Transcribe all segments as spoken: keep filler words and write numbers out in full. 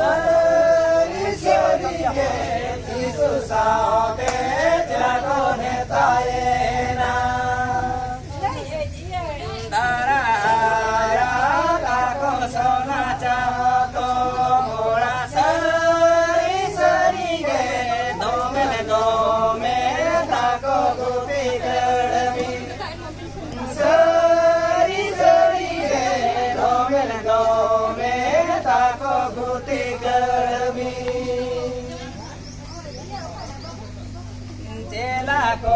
ᱥᱟᱹᱨᱤ ᱥᱟᱹᱨᱤ ᱜᱮ ᱡᱤᱥᱩ ᱥᱟᱶᱛᱮ ᱪᱮᱞᱟ ᱠᱚ ᱱᱮᱣᱛᱟᱭᱮᱱᱟ᱾ ᱫᱟᱨᱟ ᱦᱟᱨᱟ ᱛᱟᱠᱚ ᱥᱚᱱᱟ ᱪᱟᱣ ᱛᱚ ᱢᱚᱲᱟ ᱥᱟᱹᱨᱤ ᱥᱟᱹᱨᱤ ᱜᱮ ᱫᱚᱢᱮᱞ ᱫᱚᱢᱮ ᱛᱟᱠᱚ ᱜᱩᱯᱤ ᱠᱟᱹᱲᱢᱤ᱾ ᱥᱟᱹᱨᱤ ᱥᱟᱹᱨᱤ ᱜᱮ ᱫᱚᱢᱮᱞ ᱫᱚᱢᱮ ᱛᱟᱠᱚ ᱜᱩᱛᱤ ᱠᱟᱹᱲᱢᱤ᱾ ᱪᱮᱞᱟ ᱠᱚ᱾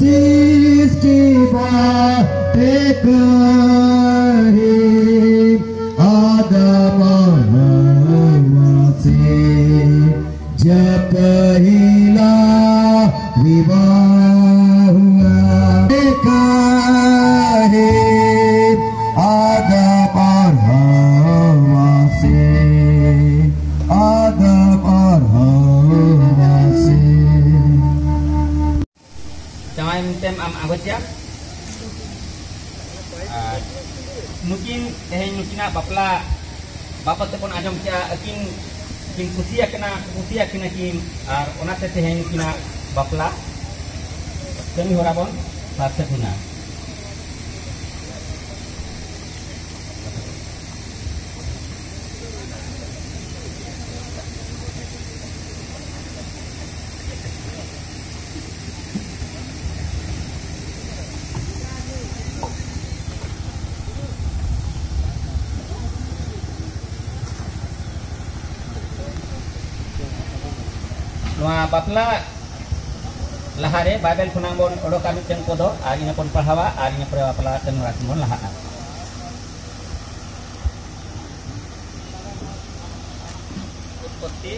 सृष्टि बाटे कहे आदम और हवा से, जब पहिला विवाह हुआ। कहे आदम और हवा से, आदम और हवा से। ᱡᱟᱶᱟᱭ ᱢᱮᱱᱛᱮᱢ ᱟᱢ ᱟᱸᱜᱚᱪᱮᱭᱟ᱾ ᱟᱨ ᱱᱩᱠᱤᱱ ᱛᱮᱦᱮᱧ ᱱᱩᱠᱤᱱᱟᱜ ᱵᱟᱯᱞᱟ ᱵᱟᱵᱚᱫ ᱛᱮᱵᱚᱱ ᱟᱸᱡᱚᱢ ᱠᱮᱜᱼᱟ, ᱟᱹᱠᱤᱱ ᱠᱤᱱ ᱠᱩᱥᱤᱭᱟᱠᱤᱱᱟ, ᱠᱩᱥᱤᱭᱟᱠᱤᱱᱟ ᱠᱤᱱ, ᱟᱨ ᱚᱱᱟᱛᱮ ᱛᱮᱦᱮᱧ ᱱᱩᱠᱤᱱᱟᱜ ᱵᱟᱯᱞᱟ ᱠᱟᱹᱢᱤ ᱦᱚᱨᱟ ᱵᱚᱱ ᱥᱟᱨ ᱥᱟᱹᱜᱩᱱᱟ᱾ ᱱᱚᱣᱟ ᱵᱟᱯᱞᱟ ᱞᱟᱦᱟᱨᱮ ᱵᱟᱭᱵᱮᱞ ᱠᱷᱚᱱᱟᱜ ᱵᱚᱱ ᱚᱰᱚᱠᱟ ᱢᱤᱫᱴᱟᱝ ᱯᱚᱫᱚ, ᱟᱨ ᱤᱱᱟᱹ ᱵᱚᱱ ᱯᱟᱲᱦᱟᱣᱟ, ᱟᱨ ᱤᱱᱟᱹ ᱯᱚᱨᱮ ᱵᱟᱯᱞᱟ ᱠᱟᱹᱢᱤ ᱦᱚᱨᱟ ᱠᱷᱚᱱ ᱵᱚᱱ ᱞᱟᱦᱟᱜᱼᱟ᱾ ᱩᱛᱯᱚᱛᱛᱤ,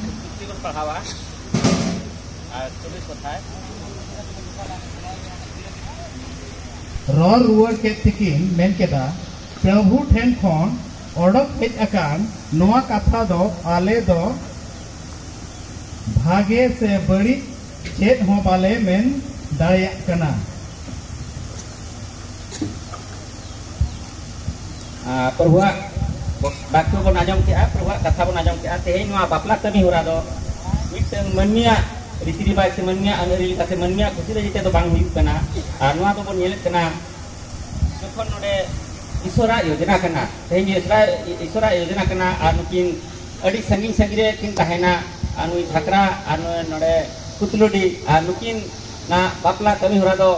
ᱩᱛᱯᱚᱛᱛᱤ ᱵᱚᱱ ᱯᱟᱲᱦᱟᱣᱟ, ᱟᱨ ᱪᱚᱞᱞᱤᱥ ᱠᱚᱛᱷᱟᱭ᱾ ᱨᱚᱲ ᱨᱩᱣᱟᱹᱲ ᱠᱮᱫ ᱛᱮᱠᱤᱱ ᱢᱮᱱ ᱠᱮᱫᱟ, "ᱯᱨᱚᱵᱷᱩ ᱴᱷᱮᱱ ᱠᱷᱚᱱ ᱚᱰᱚᱠ ᱦᱮᱡ ᱟᱠᱟᱱ ᱱᱚᱣᱟ ᱠᱟᱛᱷᱟ ᱫᱚ ᱟᱞᱮ ᱫᱚ ᱵᱷᱟᱜᱮ ᱥᱮ ᱵᱟᱹᱲᱤᱡ ᱪᱮᱫ ᱦᱚᱸ ᱵᱟᱞᱮ ᱢᱮᱱ ᱫᱟᱲᱮᱭᱟᱜ ᱠᱟᱱᱟ᱾" ᱟᱨ ᱯᱨᱚᱵᱷᱩᱣᱟᱜ ᱵᱟᱠᱭᱚ ᱵᱚᱱ ᱟᱸᱡᱚᱢ ᱠᱮᱜᱼᱟ, ᱯᱨᱚᱵᱷᱩᱣᱟᱜ ᱠᱟᱛᱷᱟ ᱵᱚᱱ ᱟᱸᱡᱚᱢ ᱠᱮᱜᱼᱟ᱾ ᱛᱮᱦᱮᱧ ᱱᱚᱣᱟ ᱵᱟᱯᱞᱟ ᱠᱟᱹᱢᱤ ᱦᱚᱨᱟ ᱫᱚ ᱢᱤᱫᱴᱟᱝ ᱢᱟᱹᱱᱢᱤᱭᱟᱜ ᱨᱤᱛᱤ ᱨᱮᱣᱟᱡᱽ ᱥᱮ ᱢᱟᱹᱱᱢᱤᱭᱟᱜ ᱟᱹᱱ ᱟᱹᱨᱤ ᱞᱮᱠᱟᱛᱮ ᱢᱟᱹᱱᱢᱤᱭᱟᱜ ᱠᱩᱥᱤ ᱨᱟᱹᱡᱤ ᱛᱮᱫᱚ ᱵᱟᱝ ᱦᱩᱭᱩᱜ ᱠᱟᱱᱟ᱾ ᱟᱨ ᱱᱚᱣᱟ ᱫᱚᱵᱚᱱ ᱧᱮᱞᱮᱫ ᱠᱟᱱᱟ, ᱡᱚᱠᱷᱚᱱ ᱱᱚᱰᱮ ᱤᱥᱚᱨᱟᱜ ᱡᱳᱡᱚᱱᱟ ᱠᱟᱱᱟ, ᱛᱮᱦᱮᱧ ᱤᱥᱚᱨᱟᱜ, ᱤᱥᱚᱨᱟᱜ ᱡᱳᱡᱚᱱᱟ ᱠᱟᱱᱟ, ᱟᱨ ᱱᱩᱠᱤᱱ ᱟᱹᱰᱤ ᱥᱟᱺᱜᱤᱧ ᱥᱟᱺᱜᱤᱧ ᱨᱮ ᱠᱤᱱ ᱛᱟᱦᱮᱱᱟ, ᱟᱨ ᱱᱩᱭ ᱡᱷᱟᱠᱨᱟ ᱟᱨ ᱱᱩᱭ ᱱᱚᱰᱮ ᱠᱩᱛᱞᱩᱰᱤ, ᱟᱨ ᱱᱩᱠᱤᱱᱟᱜ ᱵᱟᱯᱞᱟ ᱠᱟᱹᱢᱤ ᱦᱚᱨᱟ ᱫᱚ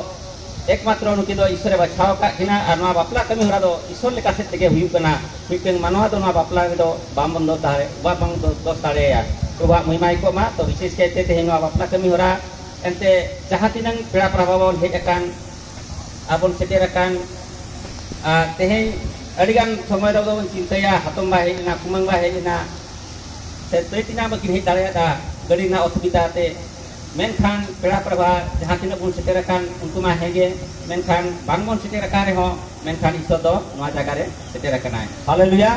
ᱮᱠᱢᱟᱛᱨᱚ ᱱᱩᱠᱤᱱ ᱫᱚ ᱤᱥᱚᱨᱮ ᱵᱟᱪᱷᱟᱣ ᱟᱠᱟᱫ ᱠᱤᱱᱟ, ᱟᱨ ᱱᱚᱣᱟ ᱵᱟᱯᱞᱟ ᱠᱟᱹᱢᱤ ᱦᱚᱨᱟ ᱫᱚ ᱤᱥᱚᱨ ᱞᱮᱠᱟ ᱥᱮᱫ ᱛᱮᱜᱮ ᱦᱩᱭᱩᱜ ᱠᱟᱱᱟ᱾ ᱢᱤᱫᱴᱟᱝ ᱢᱟᱱᱣᱟ ᱫᱚ ᱱᱚᱣᱟ ᱵᱟᱯᱞᱟ ᱨᱮᱫᱚ ᱵᱟᱝ ᱵᱚᱱ ᱫᱚᱥ ᱫᱟᱲᱮ-, ᱵᱟᱵᱚᱱ ᱫᱚᱥ ᱫᱟᱲᱮᱭᱟᱭᱟ᱾ ᱯᱨᱚᱵᱷᱩᱣᱟᱜ ᱢᱚᱦᱤᱢᱟ ᱠᱚᱜ ᱢᱟ᱾ ᱛᱚ ᱵᱤᱥᱮᱥ ᱠᱟᱭᱛᱮ ᱛᱮᱦᱮᱧ ᱱᱚᱣᱟ ᱵᱟᱯᱞᱟ ᱠᱟᱹᱢᱤ ᱦᱚᱨᱟ ᱮᱱᱛᱮ ᱡᱟᱦᱟᱸ ᱛᱤᱱᱟᱹᱝ ᱯᱮᱲᱟ ᱯᱨᱚᱵᱷᱟ ᱵᱚᱱ ᱦᱮᱡ ᱟᱠᱟᱱ, ᱟᱨ ᱵᱚᱱ ᱥᱮᱴᱮᱨ ᱟᱠᱟᱱ, ᱟᱨ ᱛᱮᱦᱮᱧ ᱟᱹᱰᱤᱜᱟᱱ ᱥᱚᱢᱚᱭ ᱨᱮ ᱵᱚᱱ ᱪᱤᱱᱛᱟᱹᱭᱟ, ᱦᱟᱛᱚᱢ ᱵᱟᱭ ᱦᱮᱡ ᱞᱮᱱᱟ, ᱠᱩᱢᱟᱹᱝ ᱵᱟᱭ ᱦᱮᱡ ᱞᱮᱱᱟ, ᱥᱮ ᱫᱟᱹᱭ ᱛᱮᱧᱟᱝ ᱵᱟᱹᱠᱤᱱ ᱦᱮᱡ ᱫᱟᱲᱮᱭᱟᱫᱟ ᱜᱟᱹᱰᱤ ᱨᱮᱱᱟᱜ ᱚᱥᱩᱵᱤᱫᱷᱟ ᱛᱮ᱾ ᱢᱮᱱᱠᱷᱟᱱ ᱯᱮᱲᱟ ᱯᱨᱚᱵᱷᱟ ᱡᱟᱦᱟᱸ ᱛᱤᱱᱟᱹᱜ ᱵᱚᱱ ᱥᱮᱴᱮᱨ ᱟᱠᱟᱱ, ᱩᱱᱠᱩ ᱢᱟ ᱦᱮᱸᱜᱮ, ᱢᱮᱱᱠᱷᱟᱱ ᱵᱟᱝ ᱵᱚᱱ ᱥᱮᱴᱮᱨ ᱟᱠᱟᱱ ᱨᱮᱦᱚᱸ, ᱢᱮᱱᱠᱷᱟᱱ ᱤᱥᱚᱨ ᱫᱚ ᱱᱚᱣᱟ ᱡᱟᱭᱜᱟ ᱨᱮ ᱥᱮᱴᱮᱨ ᱟᱠᱟᱱᱟᱭ᱾ ᱦᱟᱞᱮᱞᱩᱭᱟ᱾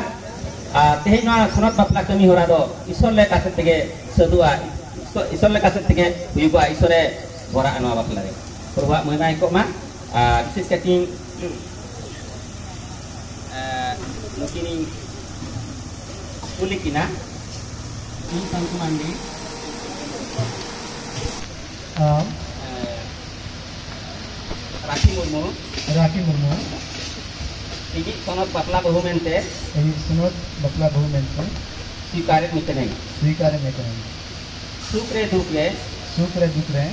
ᱟᱨ ᱛᱮᱦᱮᱧ ᱱᱚᱣᱟ ᱥᱚᱱᱚᱛ ᱵᱟᱯᱞᱟ ᱠᱟᱹᱢᱤ ᱦᱚᱨᱟ ᱫᱚ ᱤᱥᱚᱨ ᱞᱮᱠᱟ ᱥᱮᱫ ᱛᱮᱜᱮ ᱥᱟᱹᱫᱷᱩᱜᱼᱟ, ᱤᱥᱚᱨ ᱞᱮᱠᱟ ᱥᱮᱫ ᱛᱮᱜᱮ ᱦᱩᱭᱩᱜᱼᱟ, ᱤᱥᱚᱨᱮ ᱵᱷᱚᱨᱟᱜᱼᱟ ᱱᱚᱣᱟ ᱵᱟᱯᱞᱟ ᱨᱮ᱾ ᱯᱨᱚᱵᱷᱩᱣᱟᱜ ᱢᱚᱦᱤᱢᱟ ᱠᱚᱜ ᱢᱟ᱾ ᱟᱨ ᱵᱤᱥᱮᱥ ᱠᱟᱛᱮ ᱮᱸ, ᱱᱩᱠᱤᱱᱤᱧ ᱠᱩᱞᱤ ᱠᱤᱱᱟ᱾ ᱤᱧ ᱥᱟᱱᱛᱩ ᱢᱟᱱᱰᱤ᱾ ᱟᱢ? ᱮᱸ, ᱨᱟᱠᱷᱤ ᱢᱩᱨᱢᱩ᱾ ᱨᱟᱠᱷᱤ ᱢᱩᱨᱢᱩ᱾ ᱤᱧᱤᱡ ᱥᱚᱱᱚᱛ ᱵᱟᱯᱞᱟ ᱵᱟᱹᱦᱩ ᱢᱮᱱᱛᱮ᱾ ᱤᱧᱤᱡ ᱥᱚᱱᱚᱛ ᱵᱟᱯᱞᱟ ᱵᱟᱹᱦᱩ ᱢᱮᱱᱛᱮ᱾ ᱥᱤᱠᱟᱨᱮᱫ ᱢᱮ ᱠᱟᱹᱱᱟᱹᱧ᱾ ᱥᱤᱠᱟᱨᱮᱫ ᱢᱮ ᱠᱟᱹᱱᱟᱹᱧ᱾ ᱥᱩᱠ ᱨᱮ ᱫᱩᱠ ᱨᱮ᱾ ᱥᱩᱠ ᱨᱮ ᱫᱩᱠ ᱨᱮ᱾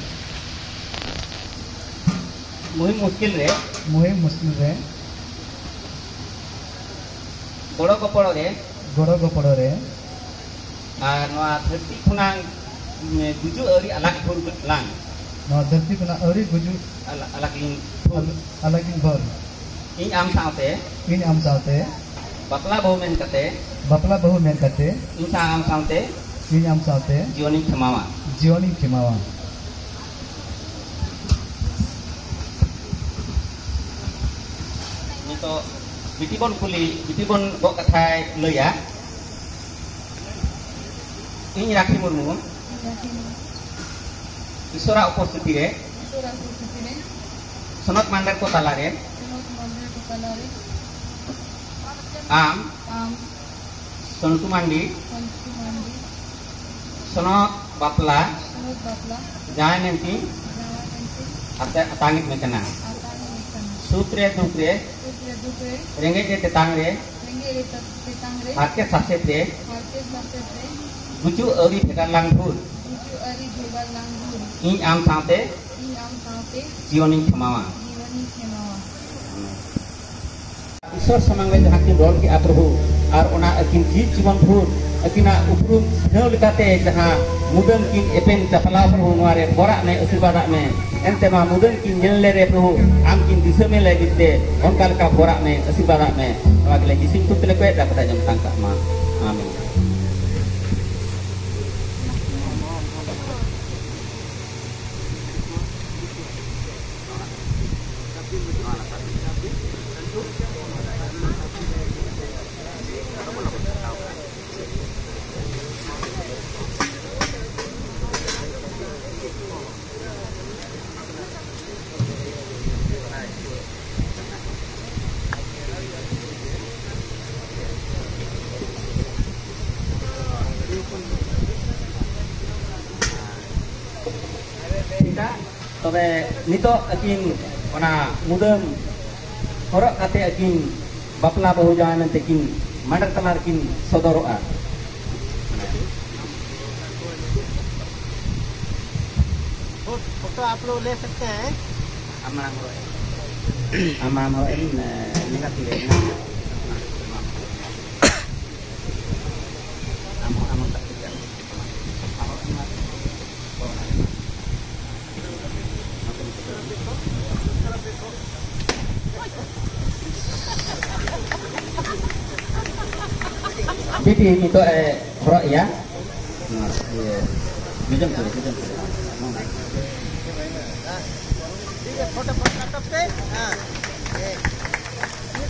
ᱢᱩᱦᱤᱢ ᱢᱩᱥᱠᱤᱞ ᱨᱮ᱾ ᱢᱩᱦᱤᱢ ᱢᱩᱥᱠᱤᱞ ᱨᱮ᱾ ᱜᱚᱲᱚ ᱜᱚᱯᱚᱲᱚ ᱨᱮ᱾ ᱜᱚᱲᱚ ᱜᱚᱯᱚᱲᱚ ᱨᱮ᱾ ᱟᱨ ᱱᱚᱣᱟ ᱫᱷᱟᱹᱨᱛᱤ ᱠᱷᱚᱱᱟᱝ, ᱩᱸ, ᱜᱩᱡᱩᱜ ᱟᱹᱣᱨᱤ ᱟᱞᱟᱜ ᱵᱷᱳᱨ ᱞᱟᱝ᱾ ᱱᱚᱣᱟ ᱫᱷᱟᱹᱨᱛᱤ ᱠᱷᱚᱱᱟᱜ ᱟᱹᱣᱨᱤ ᱜᱩᱡᱩᱜ ᱟᱞ-, ᱟᱞᱟᱜ ᱞᱤᱧ ᱵᱷᱳᱨ᱾ ᱟᱞ-, ᱟᱞᱟᱜ ᱞᱤᱧ ᱵᱷᱳᱨ᱾ ᱤᱧ ᱟᱢ ᱥᱟᱶᱛᱮ᱾ ᱤᱧ ᱟᱢ ᱥᱟᱶᱛᱮ᱾ ᱵᱟᱯᱞᱟ ᱵᱟᱹᱦᱩ ᱢᱮᱱ ᱠᱟᱛᱮ᱾ ᱵᱟᱯᱞᱟ ᱵᱟᱹᱦᱩ ᱢᱮᱱ ᱠᱟᱛᱮ᱾ ᱤᱧ ᱥᱟᱶ ᱟᱢ ᱥᱟᱶᱛᱮ᱾ ᱤᱧ ᱟᱢ ᱥᱟᱶᱛᱮ᱾ ᱡᱤᱭᱚᱱᱤᱧ ᱠᱷᱮᱢᱟᱣᱟ᱾ ᱡᱤᱭᱚᱱᱤᱧ ᱠᱷᱮᱢᱟᱣᱟ᱾ ᱱᱤᱛᱚᱜ ᱵᱤᱴᱤ ᱵᱚᱱ ᱠᱩᱞᱤ, ᱵᱤᱴᱤ ᱵᱚᱱ ᱜᱚᱜ ᱠᱟᱛᱷᱟᱭ ᱞᱟᱹᱭᱟ᱾ ᱤᱧ ᱨᱟᱠᱷᱤ ᱢᱩᱨᱢᱩ᱾ ᱤᱧ ᱨᱟᱠᱷᱤ ᱢᱩᱨᱢᱩ᱾ ᱤᱥᱚᱨᱟᱜ ᱩᱯᱚᱥᱛᱷᱤᱛᱤ ᱨᱮ᱾ ᱤᱥᱚᱨᱟᱜ ᱩᱯᱚᱥᱛᱷᱤᱛᱤ ᱨᱮ᱾ ᱥᱚᱱᱚᱛ ᱢᱟᱱᱰᱮᱨ ᱠᱚ ᱛᱟᱞᱟᱨᱮ᱾ ᱥᱚᱱᱚᱛ ᱢᱟᱱᱰᱮᱨ ᱠᱚ ᱛᱟᱞᱟᱨᱮ᱾ ᱟᱢ᱾ ᱟᱢ᱾ ᱥᱚᱱᱛᱩ ᱢᱟᱱᱰᱤ᱾ ᱥᱚᱱᱛᱩ ᱢᱟᱱᱰᱤ᱾ ᱥᱚᱱᱚᱛ ᱵᱟᱯᱞᱟ᱾ ᱥᱚᱱᱚᱛ ᱵᱟᱯᱞᱟ᱾ ᱡᱟᱶᱟᱭ ᱢᱮᱱᱛᱮ᱾ ᱡᱟᱶᱟᱭ ᱢᱮᱱᱛᱮ᱾ ᱟᱛᱮ ᱟᱛᱟᱝ ᱮᱫ ᱢᱮ ᱠᱟᱱᱟ᱾ ᱟᱛᱟᱝ ᱮᱫ ᱢᱮ ᱠᱟᱱᱟ᱾ ᱥᱩᱠ ᱨᱮ ᱫᱩᱠ ᱨᱮ᱾ ᱥᱩᱠ ᱨᱮ ᱫᱩᱠ ᱨᱮ᱾ ᱨᱮᱸᱜᱮᱡ ᱨᱮ ᱛᱮᱛᱟᱝ ᱨᱮ᱾ ᱨᱮᱸᱜᱮᱡ ᱨᱮ ᱛᱮᱛᱟᱝ ᱨᱮ᱾ ᱦᱟᱨᱠᱮᱛ ᱥᱟᱥᱮᱛ ᱨᱮ᱾ ᱦᱟᱨᱠᱮᱛ ᱥᱟᱥᱮᱛ ᱨᱮ᱾ ᱜᱩᱡᱩᱜ ᱟᱹᱣᱨᱤ ᱵᱷᱮᱜᱟᱨ ᱞᱟᱝ ᱵᱷᱩᱨ᱾ ᱜᱩᱡᱩᱜ ᱟᱹᱣᱨᱤ ᱵᱷᱮᱜᱟᱨ ᱞᱟᱝ ᱵᱷᱩᱨ᱾ ᱤᱧ ᱟᱢ ᱥᱟᱶᱛᱮ᱾ ᱤᱧ ᱟᱢ ᱥᱟᱶᱛᱮ᱾ ᱡᱤᱭᱚᱱᱤᱧ ᱠᱷᱮᱢᱟᱣᱟ᱾ ᱡᱤᱭᱚᱱᱤᱧ ᱠᱷᱮᱢᱟᱣᱟ᱾ ᱤᱥᱚᱨ ᱥᱟᱢᱟᱝ ᱨᱮ ᱡᱟᱦᱟᱸ ᱠᱤᱱ ᱨᱚᱲ ᱠᱮᱜᱼᱟ ᱯᱨᱚᱵᱷᱩ, ᱟᱨ ᱚᱱᱟ ᱟᱹᱠᱤᱱ ᱡᱤᱣᱤ ᱡᱤᱵᱚᱱ ᱵᱷᱳᱨ ᱟᱹᱠᱤᱱᱟᱜ ᱩᱯᱨᱩᱢ ᱴᱷᱟᱹᱣ ᱞᱮᱠᱟᱛᱮ ᱡᱟᱦᱟᱸ ᱢᱩᱫᱟᱹᱢ ᱠᱤᱱ ᱮᱯᱮᱢ ᱪᱟᱯᱞᱟᱣ, ᱯᱨᱚᱵᱷᱩ, ᱱᱚᱣᱟ ᱨᱮ ᱵᱚᱨᱟᱜ ᱢᱮ, ᱟᱥᱤᱨᱵᱟᱫᱟᱜ ᱢᱮ᱾ ᱮᱱᱛᱮ ᱢᱟ ᱢᱩᱫᱟᱹᱢ ᱠᱤᱱ ᱧᱮᱞ ᱞᱮᱨᱮ, ᱯᱨᱚᱵᱷᱩ, ᱟᱢ ᱠᱤᱱ ᱫᱤᱥᱟᱹᱢᱮ ᱞᱟᱹᱜᱤᱫ ᱛᱮ ᱚᱱᱠᱟ ᱞᱮᱠᱟ ᱵᱚᱨᱟᱜ ᱢᱮ, ᱟᱥᱤᱨᱵᱟᱫᱟᱜ ᱢᱮ᱾ ᱱᱚᱣᱟ ᱜᱮᱞᱮ ᱡᱤᱥᱩ ᱧᱩᱛᱩᱢ ᱛᱮᱞᱮ ᱠᱚᱭᱮᱫᱟ, ᱠᱟᱛᱷᱟ ᱟᱸᱡᱚᱢ ᱛᱟᱝ ᱠᱟᱜ ᱢᱟ᱾ ᱟᱢᱮᱱ᱾ ᱛᱚᱵᱮ ᱱᱤᱛᱚᱜ ᱟᱹᱠᱤᱱ ᱚᱱᱟ ᱢᱩᱫᱟᱹᱢ ᱦᱚᱨᱚᱜ ᱠᱟᱛᱮ ᱟᱹᱠᱤᱱ ᱵᱟᱯᱞᱟ ᱵᱟᱹᱦᱩ ᱡᱟᱶᱟᱭ ᱢᱮᱱᱛᱮ ᱠᱤᱱ ᱢᱟᱸᱰᱮᱨ ᱛᱟᱞᱟ ᱨᱮᱠᱤᱱ ᱥᱚᱫᱚᱨᱚᱜᱼᱟ᱾ फोटो आप लोग ले सकते हैं। ᱟᱢ ᱢᱟᱲᱟᱝ ᱦᱚᱨᱚᱜ ᱮᱢ᱾ ᱟᱢ ᱢᱟᱲᱟᱝ ᱦᱚᱨᱚᱜ ᱮᱢ, ᱮ, ᱞᱮᱸᱜᱟ ᱛᱤ ᱨᱮ ᱢᱮᱱᱟᱜ ᱢᱮᱭᱟ᱾ ᱟᱢ ᱦᱚᱸ, ᱟᱢ ᱦᱚᱸ ᱥᱟᱵ ᱠᱮᱫ ᱜᱮᱭᱟ᱾ ᱟᱢ ᱦᱚᱸ ᱮᱢ ᱢᱮ᱾ ᱵᱤᱴᱤ ᱱᱤᱛᱚᱜ ᱮ ᱦᱚᱨᱚᱜ ᱮᱭᱟ᱾ ᱱᱚᱣᱟ, ᱤᱭᱟᱹ, ᱡᱚᱡᱚᱢ ᱛᱩᱞᱟᱹ, ᱡᱚᱡᱚᱢ ᱛᱩᱞᱟᱹ᱾ ᱴᱷᱤᱠ ᱜᱮᱭᱟ, ᱯᱷᱳᱴᱳ ᱯᱷᱳᱴᱳ ᱠᱟᱴᱟᱯ ᱛᱮ᱾ ᱦᱮᱸ᱾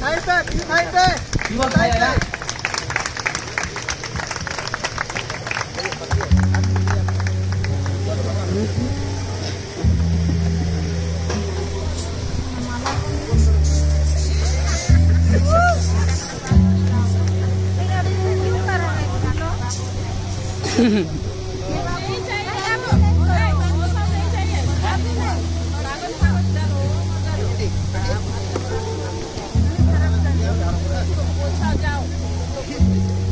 ᱛᱷᱟᱭ ᱯᱮ, ᱛᱷᱟᱭ ᱯᱮ᱾ ᱛᱷᱟᱭ ᱯᱮ᱾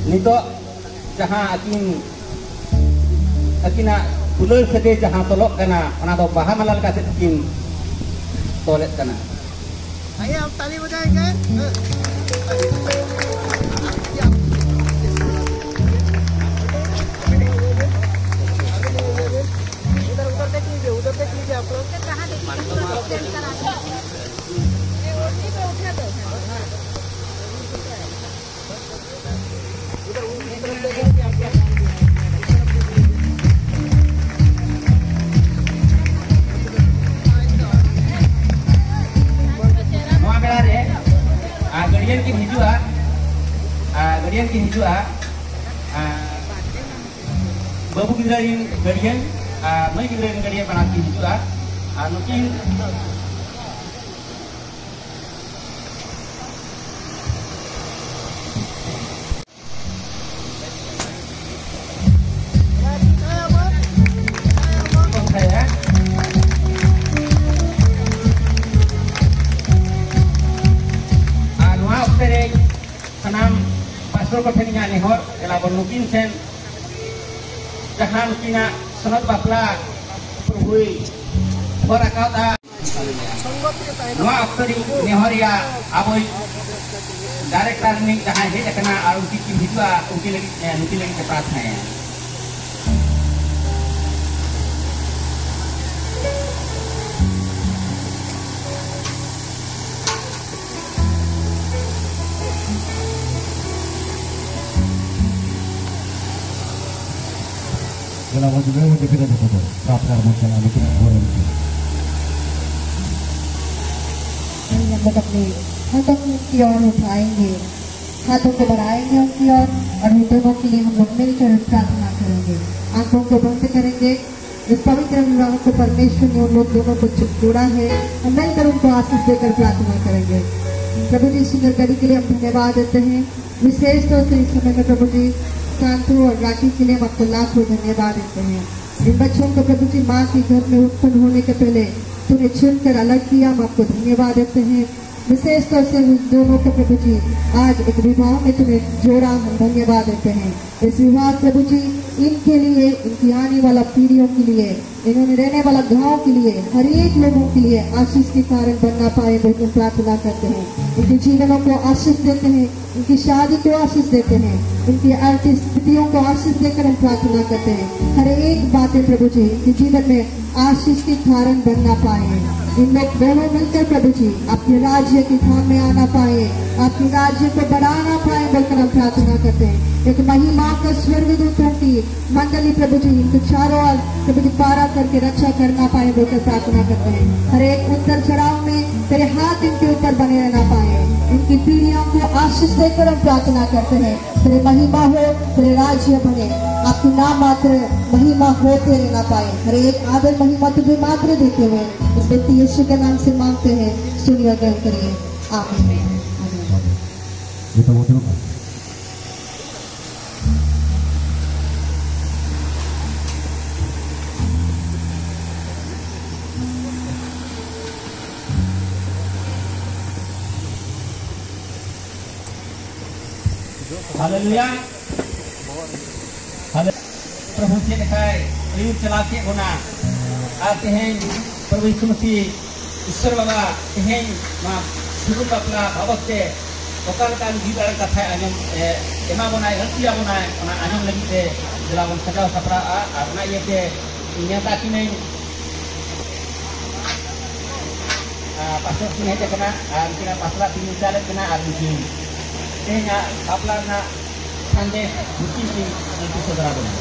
ᱱᱤᱛᱚᱜ ᱡᱟᱦᱟᱸ ᱟᱹᱠᱤᱱ, ᱟᱹᱠᱤᱱᱟᱜ ᱫᱩᱞᱟᱹᱲ ᱥᱟᱹᱜᱟᱹᱭ ᱡᱟᱦᱟᱸ ᱛᱚᱞᱚᱜ ᱠᱟᱱᱟ, ᱚᱱᱟ ᱫᱚ ᱵᱟᱦᱟ ᱢᱟᱞᱟ ᱞᱮᱠᱟ ᱛᱮ ᱠᱤᱱ ᱛᱚᱞᱮᱫ ᱠᱟᱱᱟ᱾ आइए, हम ताली बजाएंगे। हाँ। आइए। ये आप, ᱠᱤᱱ ᱦᱤᱡᱩᱜᱼᱟ᱾ ᱟᱨ ᱵᱟᱹᱵᱩ ᱜᱤᱫᱽᱨᱟᱹ ᱨᱮᱱ ᱜᱟᱹᱰᱤᱭᱟᱹᱱ ᱟᱨ ᱢᱟᱹᱭ ᱜᱤᱫᱽᱨᱟᱹ ᱨᱮᱱ ᱜᱟᱹᱰᱤᱭᱟᱹᱱ ᱵᱟᱱᱟᱨ ᱠᱤᱱ ᱦᱤᱡᱩᱜᱼᱟ᱾ ᱟᱨ ᱱᱩᱠᱤᱱ ᱟᱨ ᱱᱚᱣᱟ ᱚᱠᱛᱮ ᱨᱮ ᱥᱟᱱᱟᱢ ᱯᱟᱥᱴᱚᱨ ᱠᱚᱴᱷᱮᱱ ᱤᱧᱟᱹᱜ ᱱᱮᱦᱚᱨ, ᱫᱮᱞᱟ ᱵᱚᱱ ᱱᱩᱠᱤᱱ ᱴᱷᱮᱱ ᱡᱟᱦᱟᱸ ᱱᱩᱠᱤᱱᱟᱜ ᱥᱚᱱᱚᱛ ᱵᱟᱯᱞᱟ ᱯᱨᱚᱵᱷᱩᱭ ᱦᱚᱨ ᱟᱠᱟᱫᱟ, ᱱᱚᱣᱟ ᱚᱠᱛᱚ ᱨᱮ ᱱᱮᱦᱚᱨ ᱨᱮᱭᱟᱜ ᱟᱵᱚᱭᱤᱡ ᱰᱟᱭᱨᱮᱠᱴᱚᱨ ᱨᱤᱱᱤᱡ ᱡᱟᱦᱟᱸᱭ ᱦᱮᱡ ᱟᱠᱟᱱᱟ ᱟᱨ ᱩᱱᱠᱤᱱ ᱠᱤᱱ ᱦᱤᱡᱩᱜᱼᱟ, ᱩᱱᱠᱤᱱ ᱞᱟᱹᱜᱤᱫ, ᱦᱮᱸ, ᱱᱩᱠᱤᱱ ᱞᱟᱹᱜᱤᱫ ᱛᱮ ᱯᱨᱟᱨᱛᱷᱱᱟᱭᱟ᱾ ᱡᱮᱞᱟ ᱢᱚᱡᱽ ᱢᱮ, ᱢᱚᱡᱽ ᱯᱮ ᱡᱚᱛᱚ ᱫᱚ᱾ ᱯᱨᱟᱨᱛᱷᱱᱟ ᱨᱮᱵᱚᱱ ᱪᱟᱞᱟᱜᱼᱟ, ᱱᱩᱠᱤᱱᱟᱜ ᱜᱚᱲᱚ ᱞᱟᱹᱜᱤᱫ᱾ हम लोग अपने हाथों की ओर उठाएंगे, हाथों को बढ़ाएंगे उनकी ओर, और हम दोनों के लिए हम लोग मिलकर प्रार्थना करेंगे। आंखों को बंद करेंगे। इस पवित्र विवाह को परमेश्वर ने उन लोग दोनों को जोड़ा है, हम मिलकर उनको आशीष देकर प्रार्थना करेंगे। प्रभु जी, सुंदर घड़ी के लिए हम धन्यवाद देते हैं। विशेष तौर से इस समय में प्रभु जी, शांतु और राखी के लिए हम आपको लाखों धन्यवाद देते हैं। इन बच्चों को प्रभु जी, माँ के गर्भ में उत्पन्न होने के पहले तूने चुनकर अलग किया, हम आपको धन्यवाद देते हैं। विशेष तौर से उन दोनों को प्रभु जी, आज एक विवाह में तूने जोड़ा, हम धन्यवाद देते हैं। इस विवाह प्रभु जी, इनके लिए, इनकी आने वाला पीढ़ियों के लिए, इन्होंने रहने वाला गांव के लिए, हर एक लोगों के लिए आशीष के कारण बनना पाए, बोलकर प्रार्थना करते हैं। इनके जीवनों को आशीष देते हैं, इनकी शादी को आशीष देते हैं, इनकी आर्थिक स्थितियों को आशीष देकर हम प्रार्थना करते हैं। हर एक बातें प्रभु जी, इनके जीवन में आशीष के कारण बनना पाए। इन लोग दोनों मिलकर प्रभु जी, आपके राज्य के काम में आना पाए, आपके राज्य को बढ़ाना पाए, बोलकर हम प्रार्थना करते हैं। एक महिमा का स्वर्गदूतों की मंडली प्रभु जी, इनके चारों ओर प्रभु जी, पारा करके रक्षा करना पाए, बोलकर प्रार्थना करते हैं। हर एक उतर चढ़ाव में तेरे हाथ इनके ऊपर बने रहना पाए। इनकी पीढ़ियों को आशीष देकर हम प्रार्थना करते हैं। तेरे महिमा हो, तेरे राज्य बने, आपकी नाम मात्र महिमा हो, तेरे ना पाए। हर एक आदर महिमा तुझे मात्र देते हुए इस व्यक्ति यीशु के नाम से मांगते हैं, सुनिए, ग्रहण करिए। आमीन। आमीन। Haleluya. Haleluya. ᱯᱨᱚᱵᱷᱩ ᱪᱮᱫ ᱞᱮᱠᱟᱭ ᱟᱹᱭᱩᱨ ᱪᱟᱞᱟᱣ ᱠᱮᱫ ᱵᱚᱱᱟ᱾ ᱟᱨ ᱛᱮᱦᱮᱧ ᱯᱨᱚᱵᱷᱩ ᱭᱤᱥᱩ ᱢᱟᱹᱥᱤᱦ ᱤᱥᱥᱚᱨ ᱵᱟᱵᱟ ᱛᱮᱦᱮᱧ ᱱᱚᱣᱟ ᱥᱩᱜᱩᱱ ᱵᱟᱯᱞᱟ ᱵᱟᱵᱚᱛ ᱛᱮ ᱚᱠᱟ ᱞᱮᱠᱟᱱ ᱡᱤᱣᱤ ᱟᱲᱟᱝ ᱠᱟᱛᱷᱟᱭ ᱟᱸᱡᱚᱢ, ᱮ, ᱮᱢᱟ ᱵᱚᱱᱟᱭ, ᱟᱹᱲᱛᱤ ᱟᱵᱚᱱᱟᱭ, ᱚᱱᱟ ᱟᱸᱡᱚᱢ ᱞᱟᱹᱜᱤᱫ ᱛᱮ ᱫᱮᱞᱟ ᱵᱚᱱ ᱥᱟᱡᱟᱣ ᱥᱟᱯᱲᱟᱜᱼᱟ᱾ ᱟᱨ ᱚᱱᱟ ᱤᱭᱟᱹᱛᱮ ᱤᱧ ᱱᱮᱣᱛᱟ ᱠᱤᱱᱟᱹᱧ, ᱟ, ᱯᱟᱥᱴᱚᱨ ᱠᱤᱱ ᱦᱮᱡ ᱟᱠᱟᱱᱟ ᱟᱨ ᱩᱱᱠᱤᱱᱟᱜ ᱯᱟᱛᱲᱟ ᱠᱤᱱ ᱪᱟᱞᱮᱫ ᱠᱟᱱᱟ ᱟᱨ ᱩᱱᱠᱤᱱ ᱛᱮᱦᱮᱧᱟᱜ ᱵᱟᱯᱞᱟ ᱨᱮᱱᱟᱜ ᱥᱟᱸᱫᱮᱥ ᱱᱩᱠᱤᱱ ᱠᱤᱱ ᱟᱹᱜᱩ ᱥᱚᱫᱚᱨ ᱟᱵᱚᱱᱟ᱾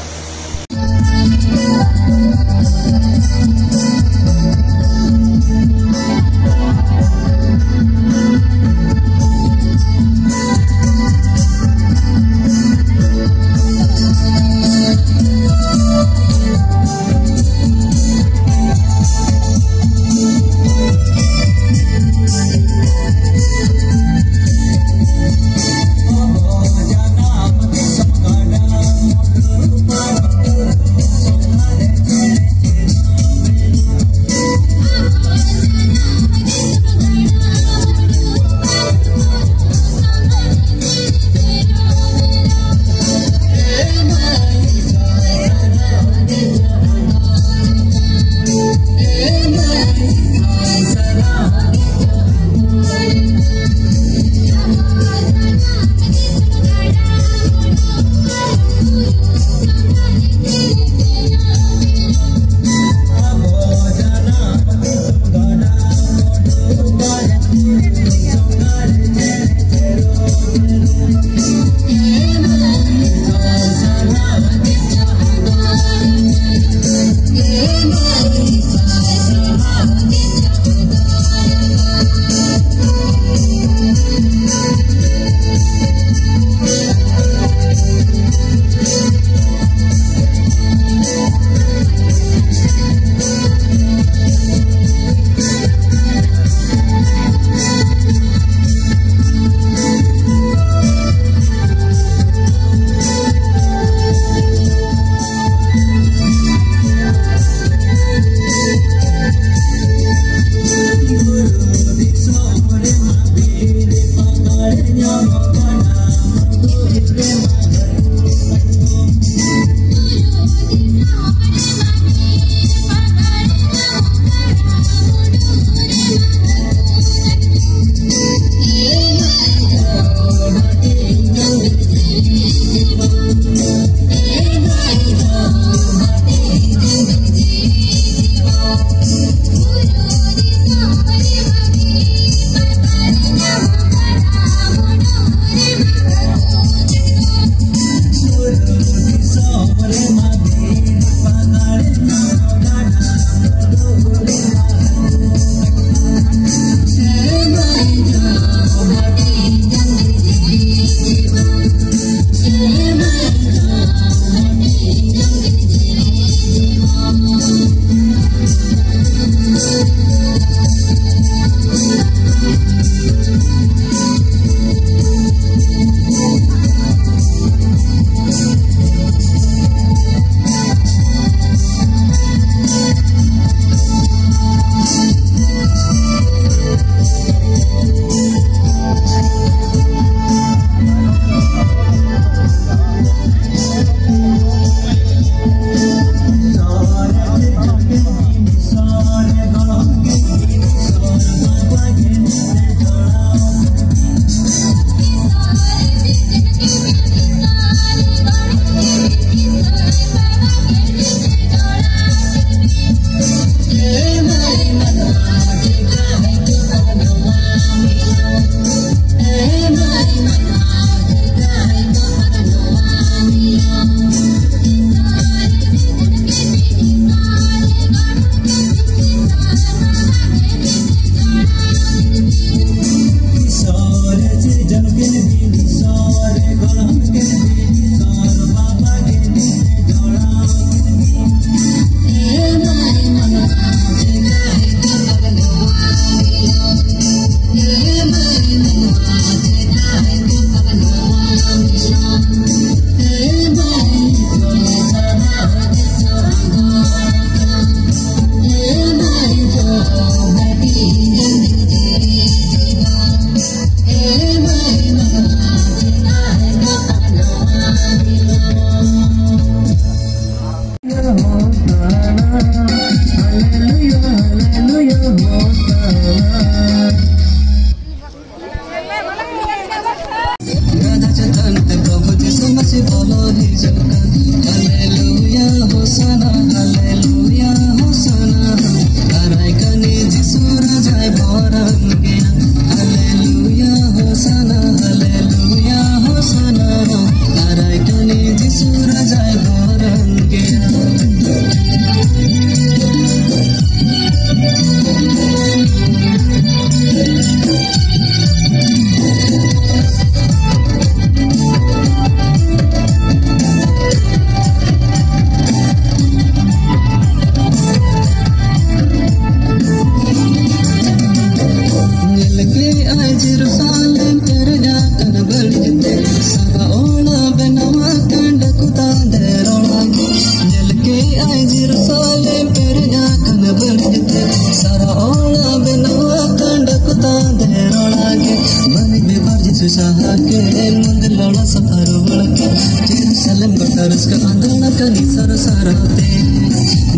ᱡᱮᱨᱩᱥᱟᱞᱮᱢ ᱯᱮᱨᱮᱡ ᱟᱠᱟᱱᱟ ᱵᱟᱹᱲᱤᱡ ᱛᱮ, ᱥᱟᱨᱟ ᱚᱲᱟᱜ ᱵᱮᱱᱟᱣ ᱟᱠᱟᱱ ᱰᱟᱠᱩ ᱛᱟᱸᱫᱮ ᱨᱚᱲᱟ ᱜᱮ᱾ ᱢᱟᱹᱱᱤ ᱵᱮᱜᱚᱨ ᱡᱤᱥᱩ ᱥᱟᱦᱟ ᱠᱮ, ᱢᱩᱸᱫ ᱞᱚᱲᱟ ᱥᱟᱯᱷᱟ ᱨᱩᱣᱟᱹᱲ ᱠᱮ᱾ ᱡᱮᱨᱩᱥᱟᱞᱮᱢ ᱜᱚᱴᱟ ᱨᱟᱹᱥᱠᱟᱹ ᱟᱸᱫᱳᱲ ᱟᱠᱟᱱ ᱤᱥᱚᱨ ᱥᱟᱨᱦᱟᱣ ᱛᱮ᱾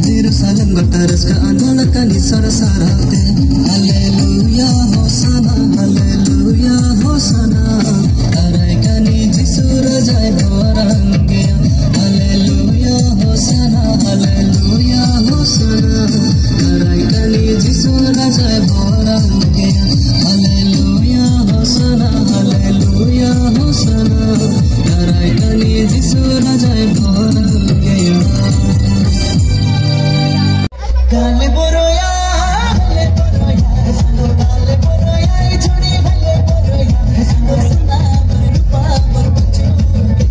ᱡᱮᱨᱩᱥᱟᱞᱮᱢ ᱜᱚᱴᱟ ᱨᱟᱹᱥᱠᱟᱹ ᱟᱸᱫᱳᱲ ᱟᱠᱟᱱ ᱤᱥᱚᱨ ᱥᱟᱨᱦᱟᱣ ᱛᱮ᱾ ᱦᱟᱞᱮᱞᱩᱭᱟ ᱦᱳᱥᱟᱱᱟ, ᱦᱟᱞᱮᱞᱩᱭᱟ ᱦᱳᱥᱟᱱᱟ᱾ ᱫᱟᱨᱟᱭ ᱠᱟᱱᱤ ᱡᱤᱥᱩ ᱨᱟᱡᱟᱭ ᱵᱚᱨᱟᱱ ᱜᱮᱭᱟ᱾ ᱦᱟᱞᱮᱞᱩᱭᱟ ᱦᱳᱥᱟᱱᱟ, ᱦᱟᱞᱮᱞᱩᱭᱟ ᱦᱳᱥᱟᱱᱟ᱾ ᱫᱟᱨᱟᱭ ᱠᱟᱱᱤ ᱡᱤᱥᱩ ᱨᱟᱡᱟᱭ ᱵᱚᱨᱟᱱ ᱜᱮᱭᱟ᱾ ᱦᱟᱞᱮᱞᱩᱭᱟ ᱦᱳᱥᱟᱱᱟ, ᱦᱟᱞᱮᱞᱩᱭᱟ ᱦᱳᱥᱟᱱᱟ᱾ ᱫᱟᱨᱟᱭ ᱠᱟᱱᱤ ᱡᱤᱥᱩ ᱨᱟᱡᱟᱭ ᱵᱚᱨᱟᱱ ᱜᱮᱭᱟ᱾ ᱠᱟᱞᱮ ᱵᱚᱨᱚᱭᱟ, ᱠᱟᱞᱮ ᱵᱚᱨᱚᱭᱟ, ᱥᱟᱱᱚ ᱠᱟᱞᱮ ᱵᱚᱨᱚᱭᱟ, ᱡᱩᱲᱤ ᱵᱷᱟᱞᱮ ᱵᱚᱨᱚᱭᱟ, ᱥᱟᱱᱚ ᱥᱚᱱᱟ ᱢᱚᱨ ᱨᱩᱯᱟ ᱢᱚᱨ ᱵᱩᱪᱩ,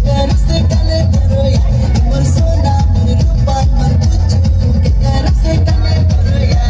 ᱠᱟᱨᱩ ᱥᱮ ᱠᱟᱞᱮ ᱵᱚᱨᱚᱭᱟ, ᱢᱚᱨ ᱥᱚᱱᱟ ᱢᱚᱨ ᱨᱩᱯᱟ ᱢᱚᱨ ᱵᱩᱪᱩ, ᱠᱟᱨᱩ ᱥᱮ ᱠᱟᱞᱮ ᱵᱚᱨᱚᱭᱟ᱾